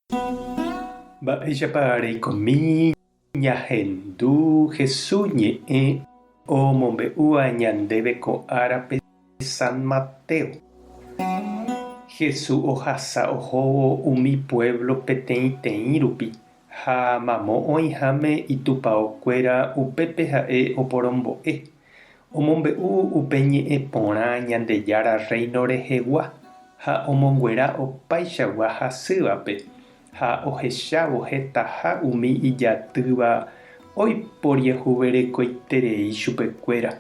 Mba'éichapa reikomi ñahendu Jesús ñe'ẽ omombe'úva ñandéve ko árape San Mateo? Jesús ohasa ohóvo umi pueblo peteĩteĩ rupi, ha mamo oĩháme itupao kuéra upépe ha'e oporombo'e. Omombe'u upe ñe'ẽ porã Ñandejára Rréino rehegua ha omonguera opaichagua hasývape, ha ohechávo hetaha umi ijatýva oiporiahuverekoiterei chupekuéra,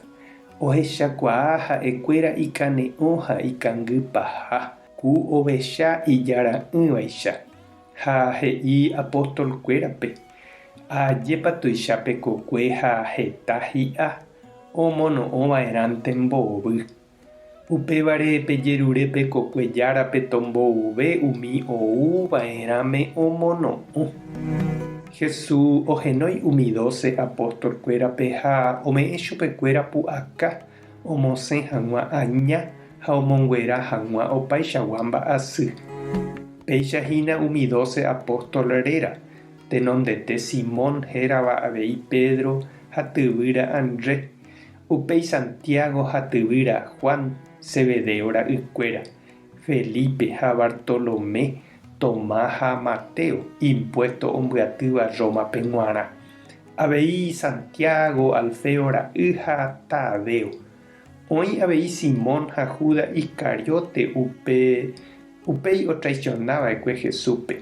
ohechakuaa ha'ekuéra ikane'õ ha ikangypaha ku ovecha ijara'ỹvaicha. Ha he'i apostolkuérape, Ajépa tuicha pe kokue ha heta hi'a omono'õ va'erãnte mbovy. Upévare pejerure pe kokue járape tombouve umi ou va'erãme omono'õ. Jesús ohenói umi dóse apostolkuérape ha ome'ẽ chupekuéra pu'aka omosẽ hag̃ua aña ha omonguera hag̃ua opaichagua mba'asy. Péicha hína umi dóse apóstol réra, tenondete Simón hérava avei Pedro ha tyvýra Andrés, upéi Santiago ha tyvýra Juan, Zebedeo ra'ykuéra, Felipe ha Bartolomé, Tomás ha Mateo, impuésto ombyatýva Rómape g̃uarã, avei Santiago, Alfeo ra'y ha Tadeo. Oĩ avei Simón ha Judas Iscariote upe upéi otraisionava'ekue Jesúspe.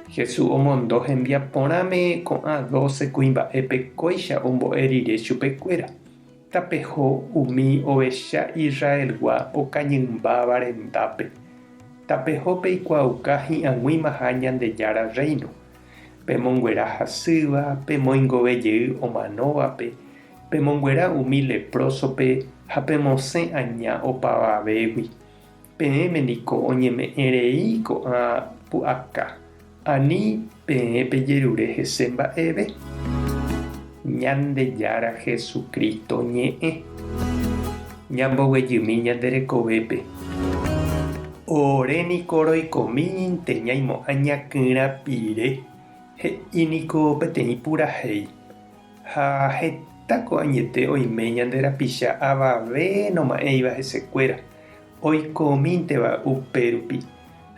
Jesús omondo hembiaporãme ko'ã dóse kuimba'épe kóicha ombo'e rire chupekuéra, Tapeho umi ovecha Israelgua okañymbáva rendápe. Tapeho peikuaauka hi'ag̃uimaha Ñandejára Rréino. Pemonguera hasýva, pemoingove jey omanóvape, pemonguera umi leprósope ha pemosẽ aña opavavégui. Peẽme niko oñeme'ẽ rei ko'ã pu'aka, ani peẽ pejerure hese mba'eve. Ñandejára Jesucristo ñe'ẽ. Ñamboguejymi ñande rekovépe. Ore niko roikomínte ñaimo'ã ñakyrã pire, he'i niko peteĩ purahéi. Ha heta ko añete oime ñande rapicha avave noma'ẽiva hesekuéra, oikomínteva upérupi.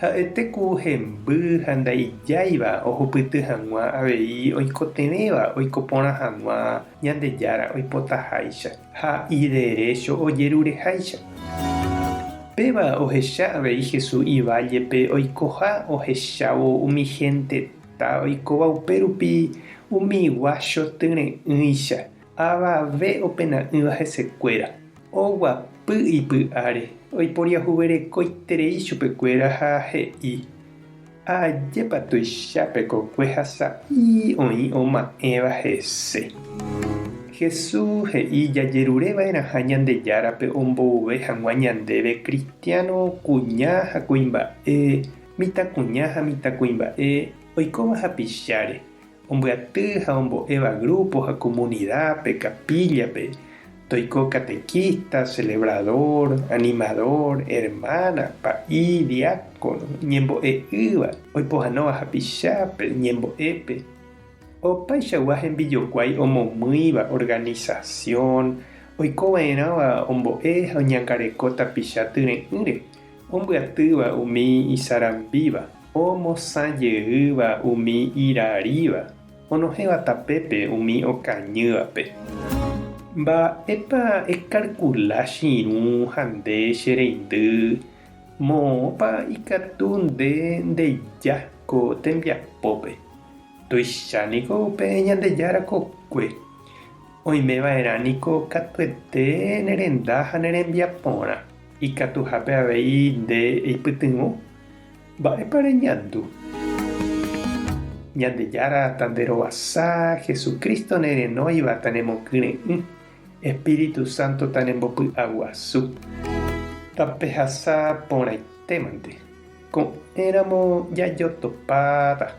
Ha'ete ku hemby ha ndaijáiva ohupyty hag̃ua avei oikotevẽva oiko porã hag̃ua Ñandejára oipotaháicha ha iderécho ojerureháicha. Péva ohecha avei Jesús ivállepe oikoha ohechávo umi henteta oikóva upérupi umi guácho tyre'ỹicha, avave opena'ỹva hesekuéra. Oguapy ipy'áre, oiporiahuverekoiterei chupekuéra ha he'i, Ajépa tuicha pe kokue ha sa'i oĩ oma'ẽva hese. Jesús he'i jajerure va'erãha Ñandejárape ombouve hag̃ua ñandéve kristiáno kuña ha kuimba'e, mitãkuña ha mitãkuimba'e oikóva hapicháre, Ombyaty ha ombo'éva grupo ha comunidad-pe, capilla-pe, toiko catequista, celebrador, animador, hermana, pa'i, diácono, ñembo'e'ỹva, oipohãnóva hapichápe, ñembo'épe, opaichagua hembijokuái omomýiva organización, oikova'erãva ombo'e ha oñangareko tapicha tyre'ỹre, ombyatýva umi isarambíva, omosã jeýva umi iraríva, onohẽva tapépe umi okañývape. Mba'épa ekarkula che irũ ha nde che reindy, moõpa ikatu nde ndeja ko tembiapópe? Tuicha niko upe Ñandejára kokue. Oime va'erã niko katuete ne renda ha ne rembiaporã. Ikatuhápe avei nde eipytyvõ. Mba'épa reñandu? Ñandejára tanderovasa, Jesucristo nerenóiva tanemokyre'ỹ, Espíritu Santo tanembopy'aguasu. Tapehasa porãitémante. Ko'ẽramo jajotopáta.